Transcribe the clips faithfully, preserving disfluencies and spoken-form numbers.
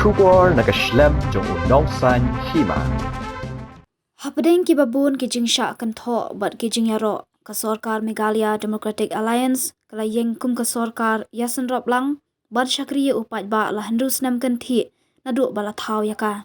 Khubor na ka shlem jong u Nongsaiñ Hima. Hapdeng kiba bun ki jingshah kynthoh bad ki jingïaroh, ka sorkar Meghalaya Democratic Alliance ka la ïeng kum ka sorkar ïasynrop lang ban shakri ïa u paidbah la hynriew snem kynthih naduh ba la thaw ïa ka.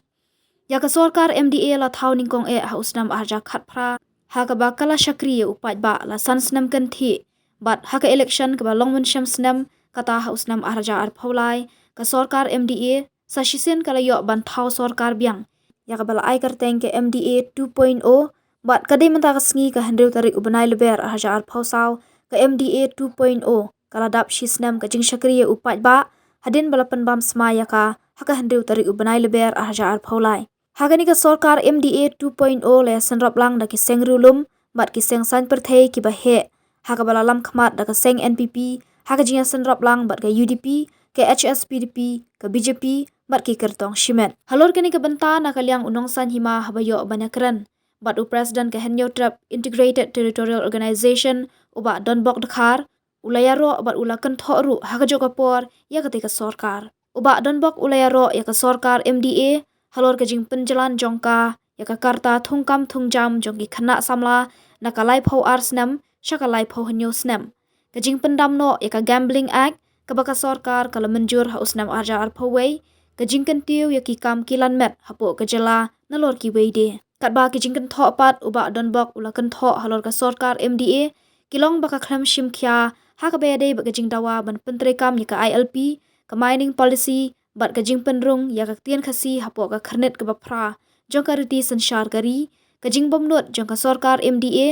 Ïa ka sorkar M D A la thaw nyngkong eh ha u snem arhajar khatphra, ha kaba ka la shakri ïa u paidbah la san snem kynthih, bad ha ka election kaba long mynshem snem, kata ha u snem arhajar arphew lai, ka sorkar M D A sa shisien ka la ïoh ban thaw sorkar biang, ïa kaba la ai kyrteng ka M D A two point oh, bad ka dei mynta ka sngi ka hynriew tarik u bnai Lber arhajar arphew saw, ka M D A two point oh ka la dap shi snem ka jingshakri ïa u paidbah, hadien ba la pynbam smai ïa ka ha ka hynriew tarik u bnai Lber arhajar arphew lai. Ha kane ka sorkar M D A two point oh la ïasynrop lang da ki seng riewlum bad ki seng saiñ pyrthei kiba heh, ha kaba la lam khmat da ka seng N P P, ha ka jingïasynrop lang bad ka U D P, ka H S P D P, ka B J P bad ki kyrtong shimet. Halor kane ka bynta, na ka liang u Nongsaiñ Hima haba ïoh ban ïakren bad u President ka Hynñiewtrep Integrated Territorial Organization, u Bah Donbok Dkhar, u la ïaroh bad u la kynthoh ruh ha kajuh ka por ïa katei ka sorkar. U Bah Donbok u la ïaroh ïa ka sorkar M D A halor ka jingpynjlan jong ka ïa ka karta thungkam thungjam jong ki khynnah samla na ka laiphew ar snem sha ka laiphew hynñiew snem, ka jingpyndam noh ïa ka Gambling Act kaba ka sorkar ka la mynjur ha u snem arhajar arphew wei, ka jingkyntiew ïa ki kam kilan met hapoh ka jylla nalor kiwei de. Katba ki jingkynthoh pat, u Bah Donbok u la kynthoh halor ka sorkar M D A ki long ba ka khlem shim khia ha kaba ïadei bad ka jingdawa ban pyntreikam ïa ka I L P, ka Mining Policy bad ka jingpynrung ïa ka ktien Khasi hapoh ka khyrnit kaba phra jong ka riti synshar ka ri, ka jingbymnud jong ka sorkar M D A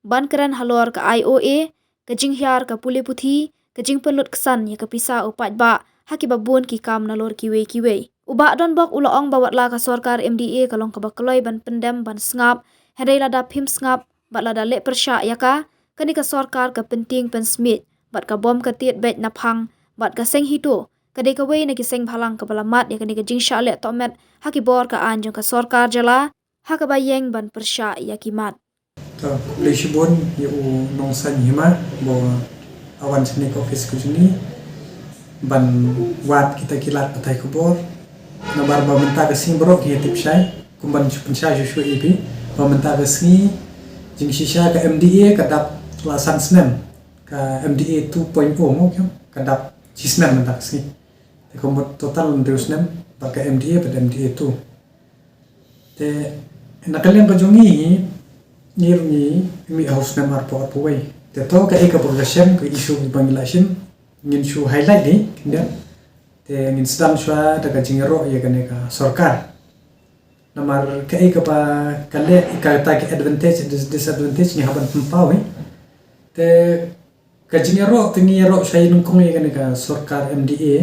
ban kren halor ka I O A, ka jinghiar ka pule puthi, ka jingpynlut ksan ïa ka pisa u paidbah ha kiba bun ki kam nalor kiwei kiwei. U Bah Donbok u la ong ba watla ka sorkar M D A ka long kaba kloi ban pyndem ban sngap, hynrei lada phim sngap bad lada leh pyrshah ïa ka, kane ka sorkar ka pyntieng pynsmiej bad ka bom ka tied beit na phang, bad ka seng HITO ka dei kawei na ki seng bhalang kaba la mad ïa kane ka jingshah leh tohmet ha ki bor ka aiñ jong ka sorkar jylla, ha kaba ïeng ban pyrshah ïa ki mat. To, khublei shibun ïa u Nongsaiñ Hima ba u la wan shane ka office ka jong ngi ban wad kita ki lad pathai khubor. Namar ba mynta ka sngi baroh ngi tip shai, kum ban shu pynshai shuh shuh ïa phi, ba mynta ka sngi jingshisha ka M D A ka dap la san snem, ka M D A two point oh mo, ka dap shi snem mynta ka sngi. Te ka mut total hynriew snem bad ka M D A bad M D A two. Te na ka liang ka jong ngi, ngi ruh ngi mih ha u snem arphew arphew wei. Te to kaei kaba ka shem, ka issue ba ngi la shim, ngin shu highlight hi khyndiat. Te ngin sdang shuwa da ka jingïaroh ïa kane ka sorkar. Namar kaei kaba ka leh, kata ki advantage, dis-, disadvantage ngi hap ban pynpaw hi. Te ka jingïaroh te ngi ïaroh shai nyngkong ïa kane ka sorkar M D A.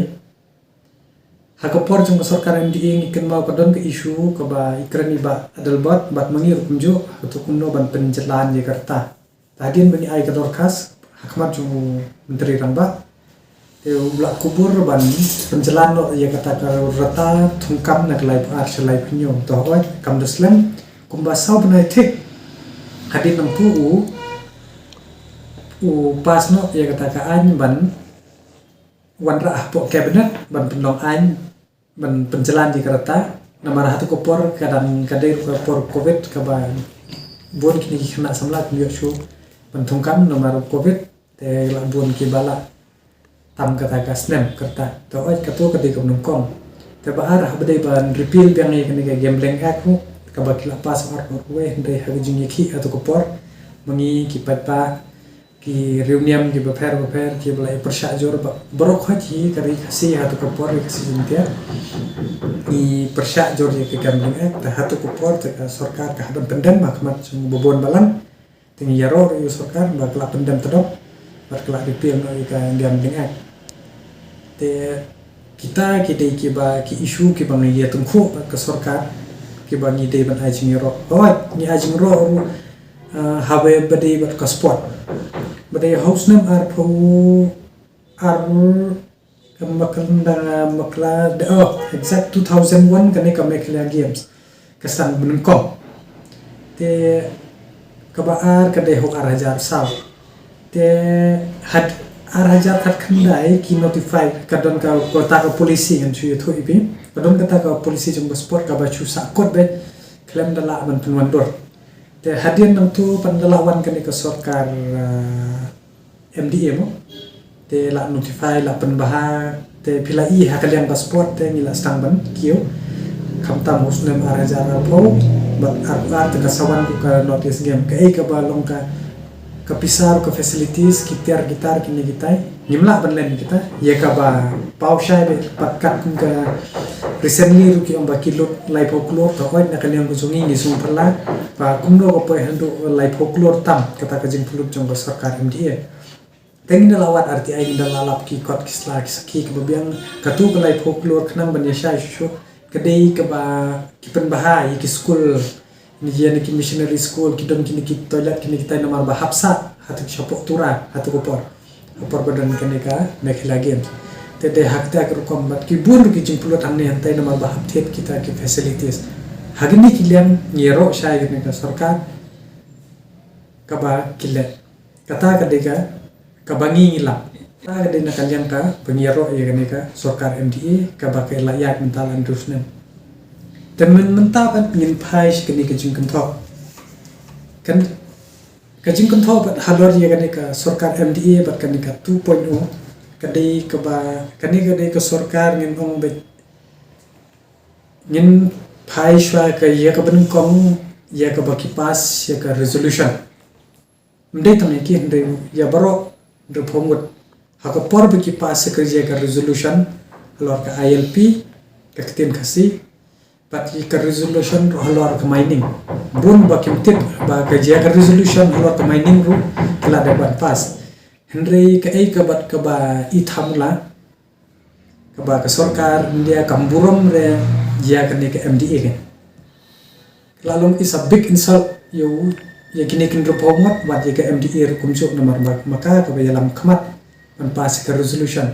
Ha ka por jong ka sorkar M D A ngi kynmaw ka don ka issue kaba i kren i Bah Adelbert bad ma ngi ruh kumjuh, ha kato kumno ban pynjlan ïa ka rta. Te hadien ba ngi ai ka dorkhas ha khmat jong u Myntri Rangbah, te u la kubur ban pynjlan noh ïa kata ka rta thungkam na ka laiphew ar sha laiphew hynñiew. To hooid, kam da slem, kumba saw bnai thik hadien nangtu u, u pass noh ïa kata ka aiñ ban wanrah hapoh cabinet ban pynlong aiñ ban pynjlan ïa ka rta. Namar ha kato ka por ka dang ka dei ka por covid kaba bun kine ki khynnah samla kim ïoh shuh ban thungkam namar covid, te la bun kiba la tam kata ka snem ka rta. Te hooid, kato ka dei kaba nyngkong. Te ba ar, haba dei ban repeal biang ïa kane ka Gambling Act ruh kaba ki la pass arphew arphew wei, hynrei ha ka jingïakhih ha kato ka por ma ngi ki paidbah, ki riewniam kiba pher bapher kiba la ïa pyrshah jur ba, baroh khoit hi ka ri Khasi ha kato ka por, ri Khasi Jaiñtia, ngi pyrshah jur ïa ka Gambling Act. Te ha kato ka por te ka sorkar ka hap ban pyndem ha khmat jong u babun balang. Te ngi ïaroh ruh ïa u sorkar ba ka la pyndem tdong bad ka la repeal noh ïa ka Gambling Act. Te kita ki dei kiba ki issue kiba ngi ïa tyngkhuh bad ka sorkar, kiba ngi dei ban ai jingïaroh. Hooid, ngi ai jingïaroh ruh, ah, haba ba dei bad ka sport. Ba dei ha u snem arphew ar, ka Meghalaya, Meghalaya, oh, exact two thousand one kane ka Meghalaya Games ka sdang banyngkong. Te kaba ar ka dei ha u ar hajar saw. Te had, Ar hajar khatkhyndai ki notify, ka don ka, kata ka policy, ngan shu ïathuh ïa phi. Ka don kata ka policy jong ka sport kaba shu sahkut beit khlem da lah ban pynwandur. Te hadien nangta pan da la wan kane ka sorkar, ah, M D A mo. Te la notify, la pynbha, te phi la i ha ka liang ka sport te ngi la sdang ban kiew. Khamtam ha u snem ar hajar arphew bad arphew ar te ka sa wan ruh ka notice, ngim, kaei kaba long ka, ka pisa ruh, ka facilities, ki tiar ki tar, kine kitai, ngim lah ban len kita. Ïa kaba paw shai beit pat kat kum ka recently ruh ki ong ba ki lut laiphew klur, te oi na ka liang ka jong ngi ngi sngewthuh la ba kumno ka poi haduh laiphew klur tam kata ka jingpynlut jong ka sorkar M D A. Te ngi da la wad R T I, ngi da la lap ki kot ki sla ki sakhi kiba biang, katu ka laiphew klur khnang ban ïashai shuh shuh, ka dei kaba ki pynbha ïa ki skul, ïa kine ki missionary school, ki don kine ki toilet, kine kitai, namar ba hap sah hato ki shapoh Tura, hato ka por, ha por ba don kane ka Meghalaya Games. Te dei ha kita ki rukom bad ki bun ruh ki jingpynlut hangne hangtai namar ba hap thied kita ki facilities. Ha kine ki liang ngi ïaroh shai kane ka sorkar kaba ki leh. Kata ka dei ka, kaba ngi ngi lap. Kata ka dei na ka liang kaba ngi ïaroh ïa kane ka sorkar M D A kaba ka la ïaid mynta la hynriew snem. Te myn-, mynta pat ngin phai sha kane ka jingkynthoh. Kan, ka jingkynthoh pat halor ïa kane ka sorkar M D A bad kane ka two point oh, ka dei kaba, kane ka dei ka sorkar ngin ong beit, ngin phai shuwa ka ïa kaba nyngkong, ïa kaba ki pass ïa ka resolution. Ym dei tang ïa ki, hynrei ïa baroh, hynrei pyngut. Ha ka por ba ki pass ïa ka, ïa ka resolution halor ka I L P, ka ktien Khasi, bad ïa ka resolution ruh halor ka mining. Bun ba kim tip ba ka, ïa ka resolution halor ka mining ruh ki la dep ban pass. Hynrei kaei kaba, kaba i thamula, kaba ka sorkar India kam burom re ïa kane ka M D A ka. Ka la long is a big insult ïa u, ïa kine ki hynriewphew ngut, wat ïa ka M D A ruh kumjuh, namar ba ma ka kaba ïalam khmat ban pass ka resolution.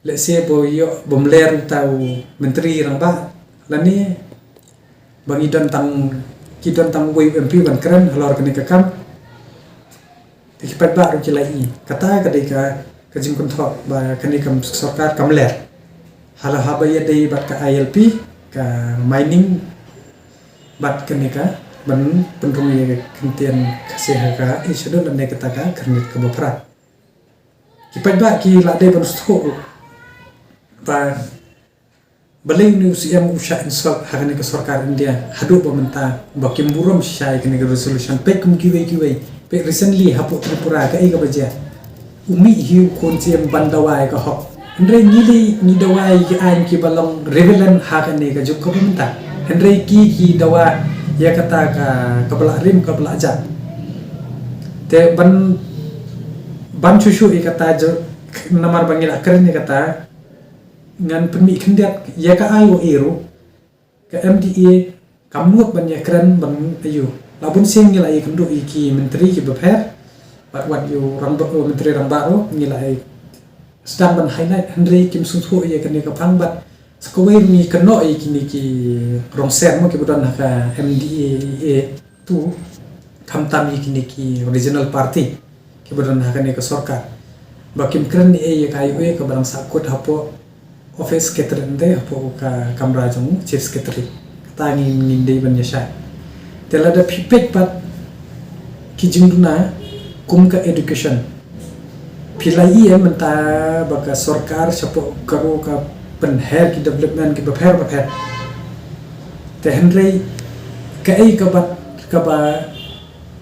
Lehse ba ïoh, bym ler uta u Myntri Rangbah lane ba ngi don tang, ki don tang uwei u M P ban kren halor kane ka kam. Te ki paidbah ruh ki la i. Kata ka dei ka, ka jingkynthoh ba kane ka sorkar kam ler. Hala haba ïadei bad ka I L P, ka mining, bad kane ka ban pynrung ïa ka ktien Khasi ha ka, eh, schedule lane kata ka khyrnit kaba phra. Ki paidbah ki la dei ban sngewthuh ruh ba balei une u C M u shah insult ha kane ka sorkar India haduh ba mynta ba kim burom shisha ïa kane ka resolution. Peit kum kiwei kiwei, peit recently hapoh Tripura kaei kaba jia. U mih hi u khun C M ban dawa ïa ka hok. Hynrei ngi lei ngi dawa ïa ki aiñ kiba long relevant ha kane ka juk kaba mynta. Hynrei ki, ki dawa ïa kata ka, kaba la rim kaba la jam. Te ban, ban shuh shuh ïa kata, namar ba ngi la kren ïa kata, ngan pynmih khyndiat ïa ka I O A ruh, ka M D A kam nud ban ïakren ban ïa u. La bun sien ngi la ïakynduh ïa ki myntri kiba pher, bad wat ïa u rangbah, u Myntri Rangbah ruh ngi la ïa sdang ban highlight, hynrei kim sngewthuh ïa kane ka phang bad sa kawei ruh ngi kynnoh ïa kine ki rong seng mo kiba don ha ka M D A A tu, khamtam ïa kine ki regional party kiba don ha kane ka sorkar. Ba kim kren ei ei ïa ka I O A kaba dang sahkut hapoh office secretary, hapoh ka kamra jong chief secretary. Kata ngin, ngin dei ban ïa shai. Te lada phi peit pat ki jingduna kum ka education, phi la ïohi mynta ba ka sorkar shapoh ka ruh ka pynher ki development kiba pher bapher. Te hynrei kaei kaba, kaba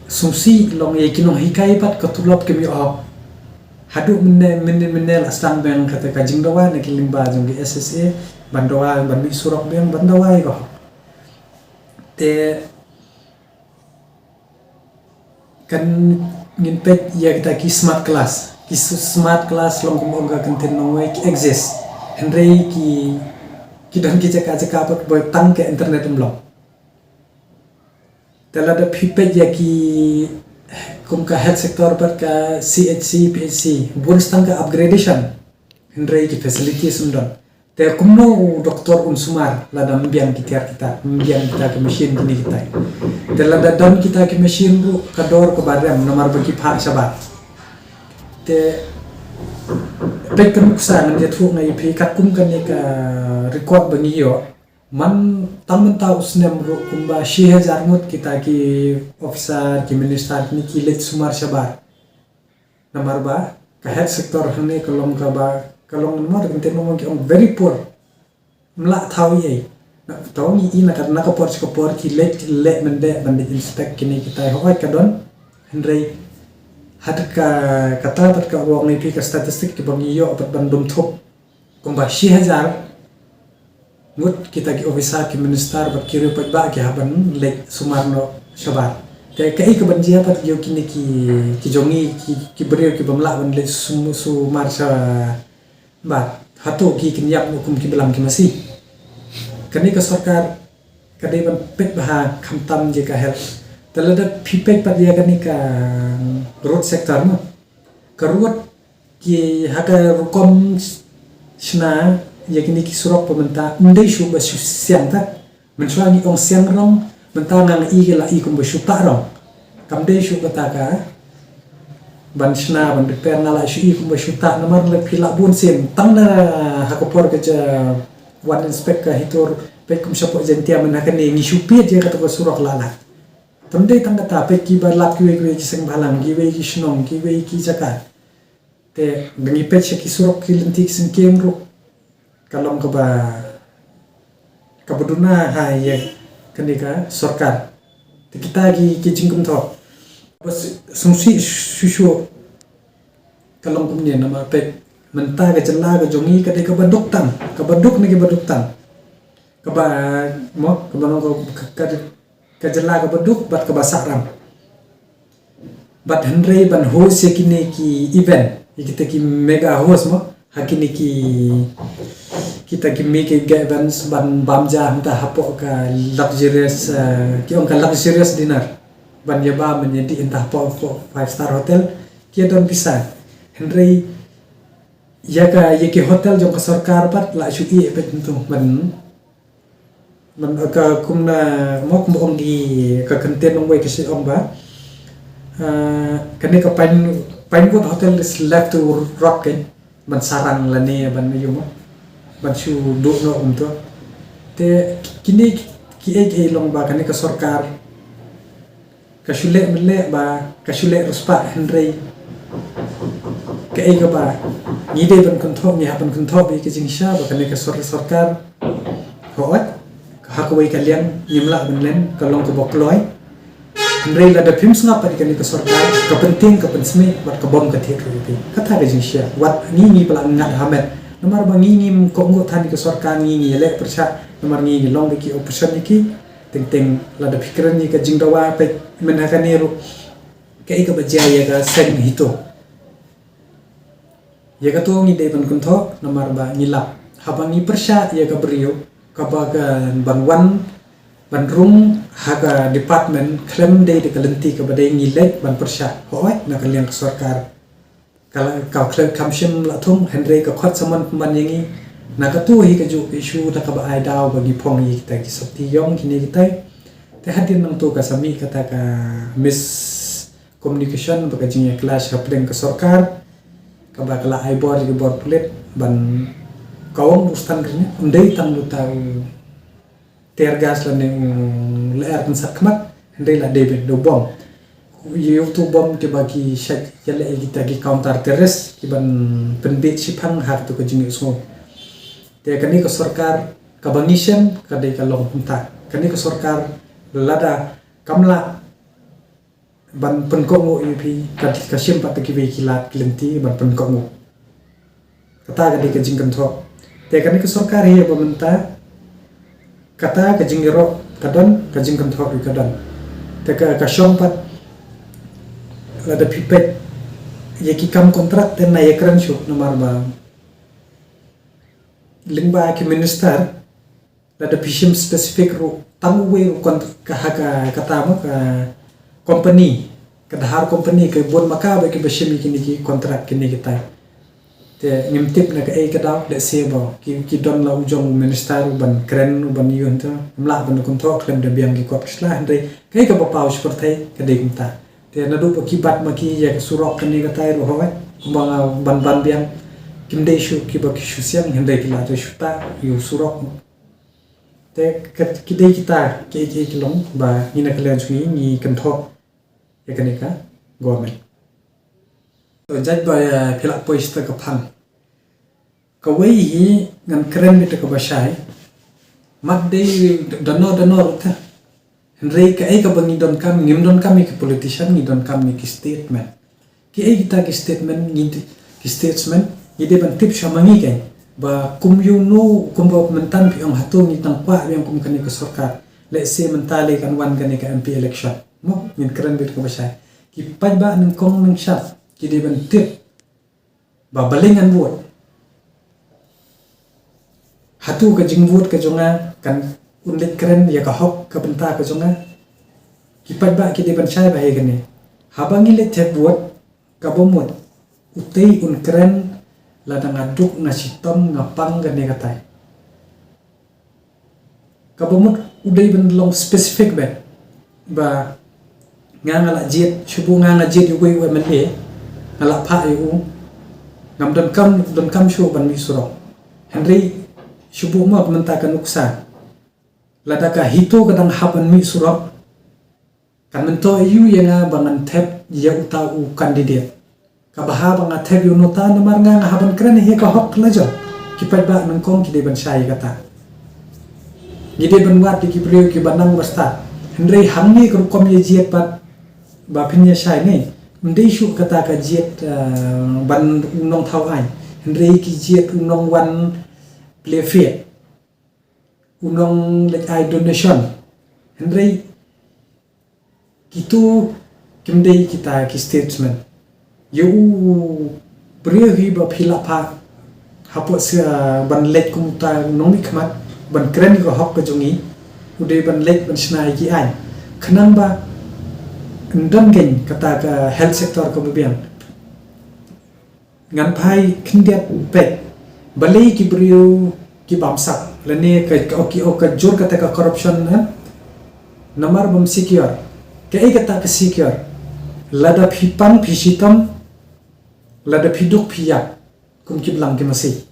sngewsih long ïa ki nonghikai pat ka tulop kim ïoh hok. Haduh mynne, mynne, mynne la sdang biang kata ka jingdawa na ki lyngba jong ki S S A ban dawa ban mih surok biang ban dawa ïa ka hok. Te kan ngin peit ïa kita ki smart class. Ki s-, smart class long kum ong ka kyntien nongwei ki exist. Hynrei ki, ki don ki jaka jaka pat ba tang ka internet ym long. Te lada phi peit ïa ki kum ka health sector bad ka C H C, P H C, bun sdang ka upgradation. Hynrei ki facilities ym don. Te kumno u doktor un sumar lada ym biang ki tiar kita, ym biang kita ki machine kine kitai. Te lada don kita ki machine ruh ka dor kaba rem namar ba ki phah shabar. Te Peit ka nuksa ngan ïathuh nga ïa phi katkum kane ka record ba ngi ïoh. Man tang mynta u snem ruh kumba shi hajar ngut kita ki officer, ki minister, kine ki leit sumar shabar. Namar ba ka health sector hangne ka long kaba, ka long namar kynthei mo ki ong very poor. Ym lah thaw ei ei. Na, thaw ngi i na ka, na ka por sha ka por ki leit, leh mynde ban leit inspect kine kitai, hooid ka don. Hynrei ha ka, kata pat ka ong ïa phi ka statistic kiba ngi ïoh pat ban dum thup, kumba shi hajar ngut kita ki officer, ki minister bad ki riew paidbah ki hap ban leit sumar noh shabar. Te kaei kaban jia pat ïa kine ki, ki jong ngi ki, ki briew ki bym lah ban leit sum-, sumar shabar. Hato ki kin ïap noh kum ki blam ki masi? Kane ka sorkar ka dei ban peit bha khamtam ïa ka health. Te lada phi peit pat ïa kane ka road sector mo, ka road ki ha ka rukom shna ïa kine ki surok ba mynta ym dei shuh ba shu siang ta. Mynshuwa ngi ong siang rong, mynta nga i ka la i kumba shu tah rong. Kam dei shuh kata ka ban shna, ban repair, nga la shu i kumba shu tah, namar la phi lah bun sien, tang na ha ka por ka ja wan inspect ka HITO, peit kum shapoh Jaintia mynta kane ngi shu piet ïa kata ka surok la la. Tam dei tang kata, peit kiba lap kiwei kiwei ki seng bhalang, kiwei ki shnong, kiwei ki jaka. Te da ngi peit sha ki surok ki lynti ki syngkien ruh ka long kaba, kaba duna ha ïa kane ka sorkar. Te kita ki, ki jingkynthoh ba sngewsih shuh shuh ka long kumne, namar peit mynta ka jylla ka jong ngi ka dei kaba duk tam, kaba duk ne kaba duk tam. Kaba mo, kaba long ka, ka, ka, ka jylla kaba duk bad kaba sahram. Bad hynrei ban host ïa kine ki event, ïa kita ki mega host mo, ha kine ki, kita ki mega events ban bam ja hangta hapoh ka luxurious, eh, ki ong ka luxurious dinner. Ban ïa bam ban ïa dih hangta hapoh, hapoh five star hotel, ki ïa don pisa. Hynrei ïa ka, ïa ki hotel jong ka sorkar pat la shu ïeh peit hangtu ban Man, ka kumna mo, kumba ong ki, ka kyntien nongwei ka shu ong ba, ah, kane ka Pine, Pinewood Hotel is left to rot, kan, ban sarang lane ban ïa mo, ban shu duh noh kumto. Te kine ki, ki ei ki ei long ba kane ka sorkar ka shu leh mynleh ba ka shu leh riewspah, hynrei kaei kaba ngi dei ban kynthoh, ngi hap ban kynthoh ba ïa ka jingshisha ba kane ka sor-, sorkar, hooid, ha kawei ka liang ngim lah ban len, ka long kaba kloi. Hynrei lada phim sngap pat ïa kane ka sorkar, ka pyntieng ka pynsmih bad ka bom ka thied ruh ïa phi. Kata ka jingshisha, wat ngi ngi ba la ngat ha met. Namar ba ngi ngim kohnguh than ïa ka sorkar, ngi ngi ïaleh pyrshah, namar ngi ngi long ba ki opposition ïa ki. Teng teng lada phi kren ïa ka jingdawa peit mynta kane ruh, kaei kaba jia ïa ka seng HITO. Ïa kato ngi dei ban kynthoh namar ba ngi lap haba ngi pyrshah ïa ka briew kaba ka ban wan ban rung ha ka department khlem dei da ka lynti kaba dei, ngi leit ban pyrshah, hooid, na ka liang ka sorkar. Ka, ka khlem, kam shym la thung, hynrei ka khot samon pynban ïa ngi. Na kato hi kajuh ka issue da kaba ai daw ba ngi phong ïa kita ki sopti ïong kine kitai. Te hadien nangto ka sa mih kata ka miscommunication ba ka jingïa clash hapdeng ka sorkar. Kaba ka la ai bor ïa ki bor pulit ban, ka ong u Stan Kyrne, ym dei tang uta u tear gas lane u lyer pynsat khmat, hynrei la dei beit da u bom. Ïa uto u bom kiba ki shait ïaleh ïa kita ki counter terrorist kiban pynbeit shiphang ha kato ka jingïasngew. Te kane ka sorkar kaba ngi shem ka dei ka long kumta. Kane ka sorkar lada kam lah ban pynkohnguh ïa phi, ka, ka shim pat da kiwei ki lad ki lynti ban pynkohnguh. Kata ka dei ka jingkynthoh. Te kane ka sorkar hi ba mynta, kata ka jingïaroh ka don, ka jingkynthoh ruh ka don. Te ka, ka shong pat lada phi peit ïa ki kam kontrak te na ïakren shuh namar ba lyngba ki minister, lada phi shim specific ruh, tang uwei ruh kon-, ka ha ka, kata mo, ka company, ka Dhar company, ka bun ma ka ba kiba shim ïa kine ki kontrak kine kitai. Te ngim tip na kaei ka daw, let's say ba ki, ki don la u jong u minister uban kren, uban ïoh hynta, ym lah ban kynthoh khlem da biang ki kot ki sla, hynrei kaei kaba paw sha pyrthei ka dei kumta. Te naduh ba ki bat ma ki ïa ka surok kane katai ruh, hooid, kumba nga ban ban biang. kim dei shuh kiba ki shu siang, hynrei ki la dei shu tah ïa u surok. Te ka, ki dei kita ki, ki, ki long ba ngi na ka liang jong ngi ngi kynthoh ïa kane ka government. To jait ba, eh, phi la poi shata ka phang. Kawei hi ngan kren beit kaba shai. Mat dei dano dano ruh te. Hynrei kaei kaba ngi donkam, ngim donkam ïa ki politician, ngi donkam ïa ki statesmen. Kiei kita ki statesmen, ngi, ki statesmen, ngi dei ban tip sha ma ngi keiñ. Ba kum ïa uno, kumba mynta phi ong hato ngi tang kwah biang kum kane ka sorkar. Let's say mynta lei kan wan kane ka M P election. Mo, ngin kren beit kaba shai. Ki paidbah nyngkong nyngshap, ki dei ban tip ba balei ngan vote. Hato ka jingvote ka jong nga kan un leit kren ïa ka hok ka bynta ka jong nga. Ki paidbah ki dei ban shai bha ïa kane. Haba ngi leit thep vote, kaba mut utei un kren lada nga duk, nga shitom, nga pang, kane katai. Kaba mut u dei ban long specific beit ba nga, nga la jied, shu buh nga, nga jied ïa uwei u M L A, nga la phah ïa u, ngam donkam, donkam shuh ban mih surok. Hynrei shu buh mo mynta ka nuksa. Lada ka HITO ka dang hap ban mih surok, kan myntoi aiu ïa nga ba ngan thep ïa uta u candidate? Kaba ha ba nga thep ïa uno uta namar nga, nga hap ban kren ïa ka hok la jong. Ki paidbah nyngkong ki dei ban shai ïa kata. Ngi dei ban wad ïa ki briew kiba nang ba stad. Hynrei hangne ka rukom ïa jied pat ba phin ïa shai ne. Ym dei shuh kata ka jied, eh, ban u nongthaw aiñ. Hynrei ki jied u nongwan plie fete, u nongleit ai donation. Hynrei kito kim dei kita ki statesmen. Ïa u briew hi ba phi la phah hapoh sha ban leit kum uta u nongmihkhmat ban kren ïa ka hok ka jong ngi, u dei ban leit ban shna ïa ki aiñ. Khnang ba yn don keiñ kata ka health sector kaba biang. Ngan phai khyndiat beit. Balei ki briew ki bamsap lane ka, ka, ki, ka jur kata ka corruption, eh? Namar bym secure. Kaei kata ka secure? Lada phi pang phi shitom, lada phi duk phi ïap, kum ki blang ki masi.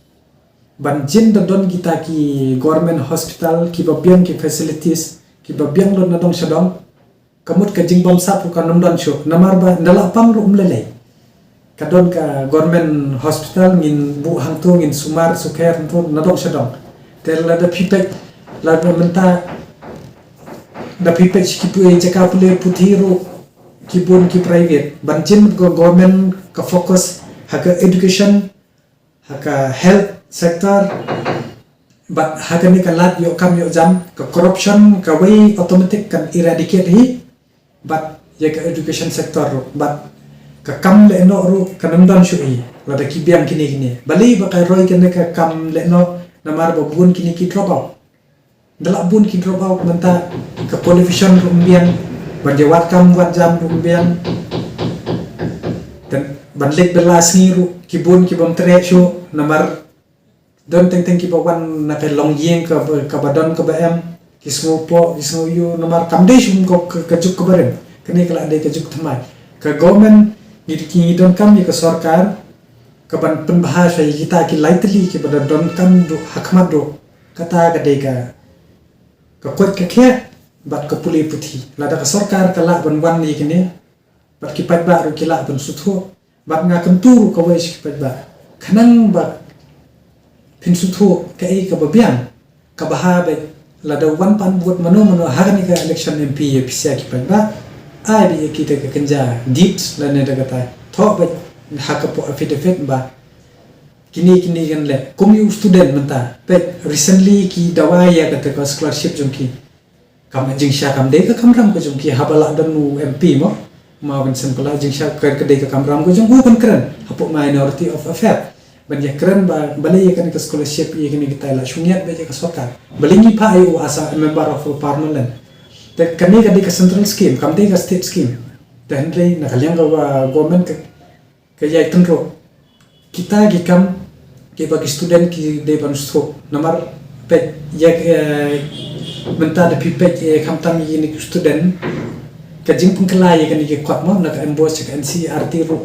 Ban jin da don kita ki government hospital kiba biang ki facilities, kiba biang lut na dong sha dong. Ka mut ka jingbamsap ruh kan ym don shuh. Namar ba ynda la pang ruh ym lei lei. Ka don ka government hospital, ngin buh hangto, ngin sumar sukher hangto na dong sha dong. Te lada phi peit, lada mynta da phi peit sha ki pu-, jaka pule puthi ruh ki bun ki private. Ban jin ka government ka focus ha ka education, ha ka health sector, bad ha kane ka lad ïoh kam ïoh jam, ka corruption kawei automatic kan eradicate hi, bad ïa ka education sector ruh, bad ka kam lehnoh ruh kan ym don shuh hi lada ki biang kine kine. Balei ba ka roi kane ka kam lehnoh? Namar ba bun kine ki drop out. Da lah bun ki drop out mynta, ka qualification ruh ym biang, ban ïa wad kam wad jam ruh ym biang. Te ban leit bylla sngi ruh ki bun ki bym treh shuh, namar don teng teng kiba wan na ka longïing kaba, kaba don kaba em, ki sngew pok, ki sngew ïoh, namar kam dei shuh ka, ka, ka juk kaba rim. Kane ka lah dei ka juk thymmai. Ka government ngi, ngi donkam ïa ka sorkar kaban pynbha sha ïa kita ki lai tylli kiba da donkam duh ha khmat duh. Kata ka dei ka, ka koit ka khiah bad ka pule puthi. Lada ka sorkar ka lah ban wan ïa kine, bad ki paidbah ruh ki lah ban sngewthuh, bad nga kyntu ruh kawei sha ki paidbah, khnang ba phin sngewthuh kaei kaba biang, kaba ha beit lada wan pan vote mano mano ha kane ka election M P ïa phi sha ki paidbah, ai beit ïa kita ka kynja deeds lane da kata, thoh beit ha ka pdeng affidavit ba kine, kine kan leh. Kum ïa u student mynta, peit, recently ki dawa ïa kata ka scholarship jong ki. Kam, jingshisha kam dei ka kamram ka jong ki, haba lah don u M P mo, ma ban sem ka lah, jingshisha ka, ka dei ka kamram ka jong u ban kren hapoh Minority of Affairs. Ban ïa kren ba, balei ïa kane ka scholarship, ïa kane kita la shong ïa beit ïa ka sorkar. Balei ngi phah ïa u as a member of parliament. Te kane ka dei ka central scheme, kam dei ka state scheme. Te hynrei na ka liang ka, uh, government ka, ka ïai tynruh. Kita ki kam kiba ki student ki dei ban sngewthuh. Namar peit ïa, eh, mynta da phi peit, eh, khamtam ïa kine ki student, ka jingpynkylla ïa kine ki kot mo, na ka MBOSE, ka NCERT ruh,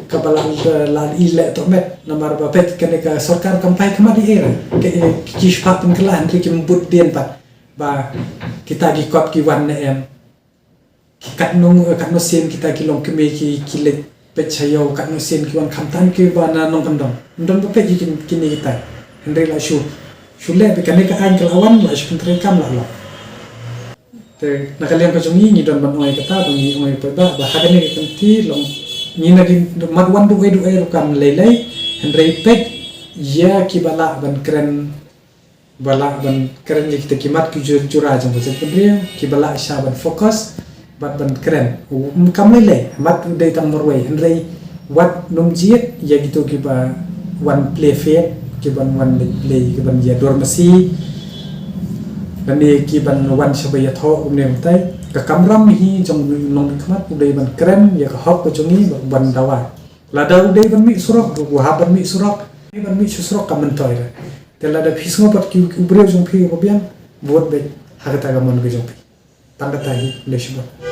Kaba la, la i leh tohmet namar ba peit kane ka sorkar kam phai khmat ïa ei. Ki, ki spah pynkylla hynrei kim bud dien pat ba kita ki kot ki wan ne em. Katno, katno sien kita ki longkmie ki, ki leit peit sha ïew, katno sien ki wan khamtam ki ba na nongkyndong. Ym don ba peit ïa kine kita. Hynrei la shu, shu leh ba kane ka aiñ ka la wan, la shu pyntreikam la long. Te na ka liang ka jong ngi, ngi don ban ong ïa kata, ba ngi ong ïa paidbah ba ha kane ka kynti long, ngi na ki mat wan duh ei duh ei ruh kam lei lei. Hynrei peit ïa kiba lah ban kren, ba lah ban kren ïa kita ki mat ki jur, jura jong ka jaitbynriew, kiba lah shisha ban focus bad ban kren. U, um, kam lei lei, mat u dei tang marwei, hynrei wat nym jied ïa kito kiba wan play fair, kiban wan leit play, kiban ïa dur masi, lane kiban wan sha ba ïathoh kumne kumtai. Ka kamram hi jong u nongmihkhmat u dei ban kren ïa ka hok ka jong ngi bad ban dawa. Lada u dei ban mih surok, u hap ban mih surok, u dei ban mih surok ka myntoi re. Te lada phi sngew pat ki, ki briew jong phi ba biang, vote beit ha kata ka mon ka jong phi. Tang kata hi, khublei shibun.